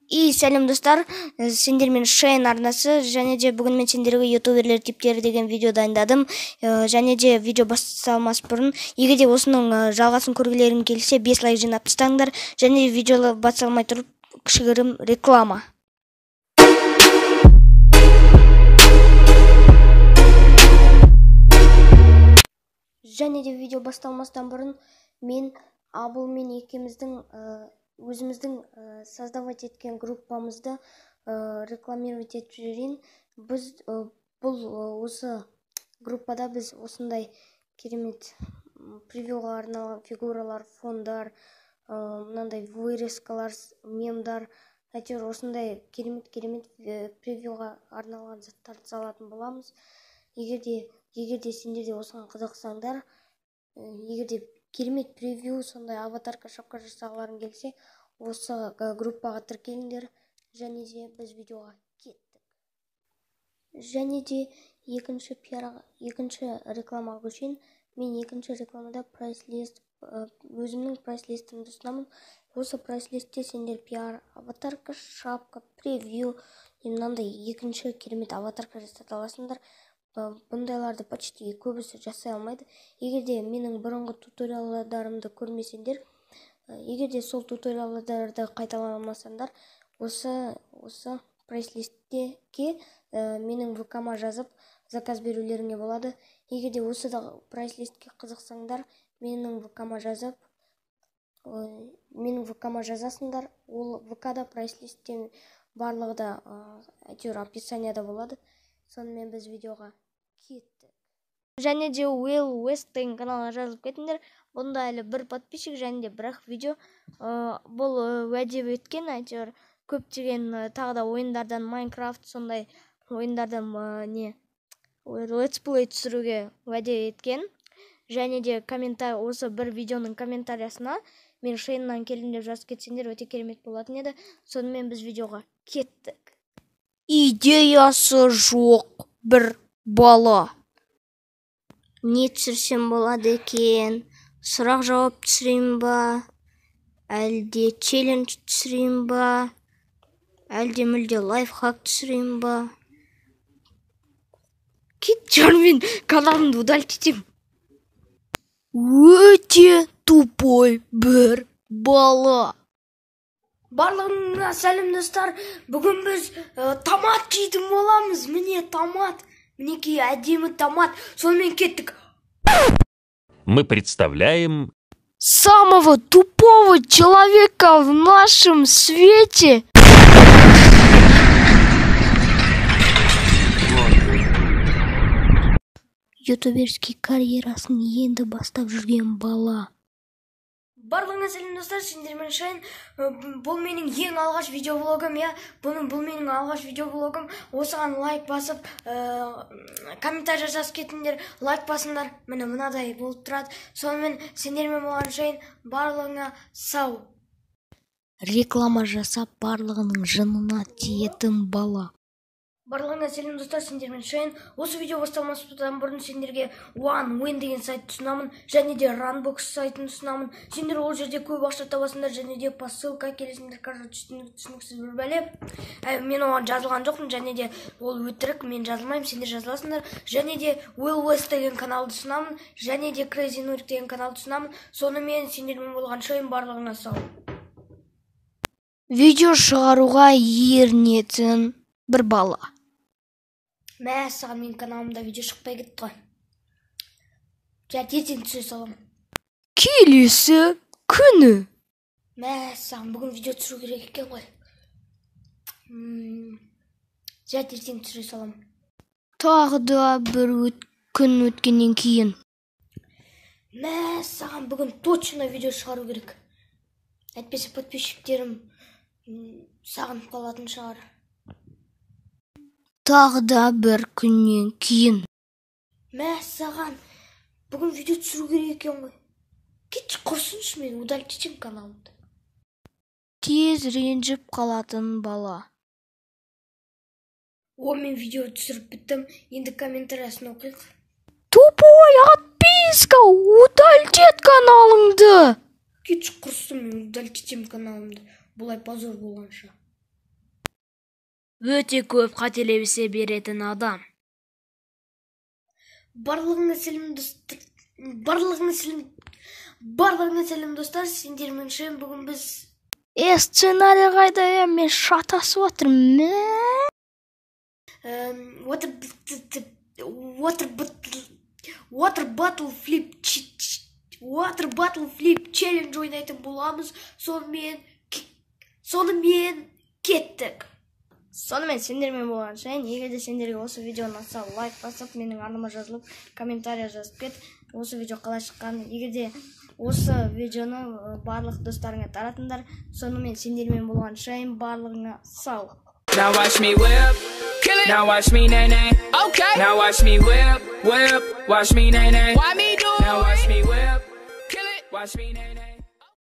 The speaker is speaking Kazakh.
И сәлем, достар, сендермен Шейн арнасы. Және де бүгін мен сендерге ютуберлер типтері деген видео дайындадым. Және де видео басталмас бұрын, егер де осының жалғасын көргілерің келсе, 5 лайк жинап тастаңдар. Және де видео басталмай тұрып, кішігірім реклама. Және де видео басталмастан бұрын мен Абылмен екеуміздің өзіміздің создавать еткен группамызды рекламировать етіп жіберейін. Біз бұл осы группада біз осындай керемет превьюға арналған фигуралар, фондар, мынандай вырезкалар, мемдар, әйтеуір осындай керемет керемет превьюға арналған заттарды салатын боламыз. Егер де сендер де осыған қызықсаңдар, егер де керемет превью, сондай аватарка, шапка жасағыларың келсе, осы группаға тіркеліңдер. Және де біз видеоға кеттік. Және де екінші пиарға, екінші рекламаға көшейін. Мен екінші рекламада прайс-лист, өзімнің прайс-листімді ұсынамын. Осы прайс-листте сендер пиар, аватарка, шапка, превью, мынандай екінші керемет аватарка жасата аласыңдар. Бұндайларды почти көбісі жасай алмайды. Егер де менің бұрынғы туториалдарымды көрмесеңдер, егер де сол туториалдарды қайталамасаңдар, осы прайс-листке менің ВК-ма жазып, заказ берулеріңе болады. Егер де осы прайс-листке қызықсаңдар, менің ВК-ма жазып, менің ВК-ма жазасыңдар. Ол ВК-да прайс-листте барлығы да әйтеуір описанияда болады. Сонымен біз видеоға кеттік. Және де Уилл Уэст деген каналға жазылып кетіңдер. Бұнда әлі бір подписчик және де бір ақ видео. Бұл уәде еткен, әйтеуір көптеген тағы да ойындардан, Майнкрафт сондай ойындардан не летсплей түсіруге уәде еткен. Және де комментарий, осы бір видеоның комментариясына мен Шейннан келдім деп жазып кетсеңдер, өте керемет болатын еді. Сонымен біз видеоға кеттік. Идеясы жоқ бір бала. Не түсірсем болады екен? Сұрақ жауап түсірейін ба, әлде челлендж түсірейін ба, әлде мүлде лайфхак түсірейін ба? Кет, мен каналымды удалить етемін. Өте тупой бір бала. Барлығына сәлем, достар! Бүгін біз томат жейтін боламыз. Міне, томат, мінекей, әдемі томат. Сонымен кеттік. Мы представляем самого тупого человека в нашем свете. Ютуберский карьерасын енді бастап жүрген бала. Барлығына сәлем, достар! Сендермен Шайн. Бұл менің ең алғаш видеоблогым, иә. Бұл менің алғаш видеоблогым. Осыған лайк басып, комментарий жазып кетіңдер, лайк басыңдар. Міне, мынадай болып тұрады. Сонымен сендермен болған Шайн. Барлығыңа сау. Реклама жасап, барлығының жынына тиетін бала. Барлығына сәлем, достар! Сендермен Шейн. Осы видео басталмастан бұрын сендерге One Win деген сайтты ұсынамын және де Runbox сайтын ұсынамын. Сендер ол жерде көп ақша табасыңдар және де посылка келесіңдер. Короче, түсініксіз бір бәле. Мен оған жазылған жоқпын және де ол өтірік, мен жазылмаймын, сендер жазыласыңдар. Және де Will West деген каналды ұсынамын және де Crazy Нурик деген каналды ұсынамын. Сонымен сендермен болған Шейн. Барлығына сау. Видео шығаруға ерінетін бір бала. Мәссаған, менің каналымда видео шықпай кетті ғой. Жа, ертең түсіре саламын. Келесі күні. Мәссаған, бүгін видео түсіру керек екен ғой. Жа, ертең түсіре саламын. Тағы да бір күн өткеннен кейін. Мәссаған, бүгін точно видео шығару керек. Әйтпесе подписчиктерім сағынып қалатын шығар. Тағы да бір күннен кейін. Мәссаған, бүгін видео түсіру керек екен ғой. Кетші, құрсыншы, мен удалить етемін каналымды. Тез ренжіп қалатын бала. О, мен видео түсіріп біттім. Енді комментариясын оқиық. Тупой отписка, удалить ет каналыңды. Кетші, құрсын, мен удалить етемін каналымды. Бұлай позор болғанша. Өте көп қателесе беретін адам. Барлығыңа сәлем, достар! Барлығыңа сәлем, барлығыңа сәлем, достар! Сендермен Шен. Бүгін біз Е, сценарий қайда, е? Мен шатасып жатырмын, мә. Water Bottle Flip Challenge ойнайтын боламыз. Сонымен кеттік. Сонымен, сендермен болған Шайн. Егер де сендерге осы видео ұнаса, лайк басып, менің арнама жазылып, комментарий жазып кет осы видео қалай шыққанын. Егер де осы видеоны барлық достарыңа таратыңдар. Сонымен, сендермен болған Шайн. Барлығыңа сау. Now watch me whip. Kill it. Now watch me nae nae. Okay. Now watch me whip, whip. Watch me nae nae. Why me do Now watch it? me whip. Kill it. Watch me nae nae.